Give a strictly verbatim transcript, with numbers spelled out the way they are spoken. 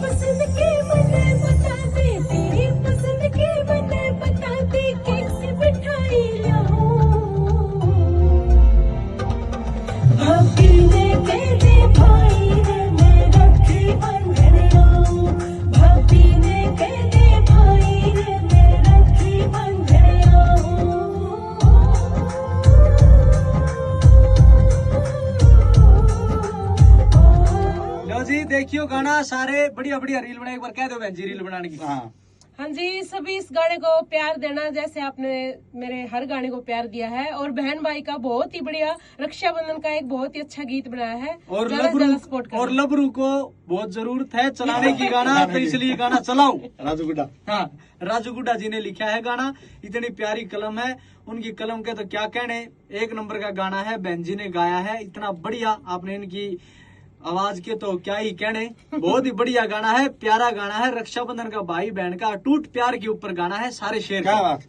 पसंद के मने बता दे, तेरी पसंद के मने बता दे, कैसी मिठाई लाऊं? भाभी ने कह दे भाई रे, मैं राखी बंधन आऊं। भाभी ने कह दे भाई रे, मैं राखी बंधन आऊं। लो जी, देखियो गाना, सारे बढ़िया बढ़िया रील बनाए। एक बार कह दो बहन जी, रील बनाने की। हाँ। हाँ जी, सभी इस गाने को प्यार देना, जैसे आपने मेरे हर गाने को प्यार दिया है। और बहन भाई का बहुत ही बढ़िया, रक्षाबंधन का एक बहुत ही अच्छा गीत बनाया है। और ज्यादा से लबरू ज्यादा सपोर्ट और करें। लबरू को बहुत जरूरत है चलाने की गाना, तो इसलिए गाना चलाओ। राजू गुड्डा। हाँ, राजू गुड्डा जी ने लिखा है गाना। इतनी प्यारी कलम है उनकी, कलम के तो क्या कहने। एक नंबर का गाना है, बहन जी ने गाया है इतना बढ़िया। आपने इनकी आवाज के तो क्या ही कहने, बहुत ही बढ़िया गाना है, प्यारा गाना है। रक्षाबंधन का, भाई बहन का अटूट प्यार के ऊपर गाना है, सारे शेयर क्या करें। बात।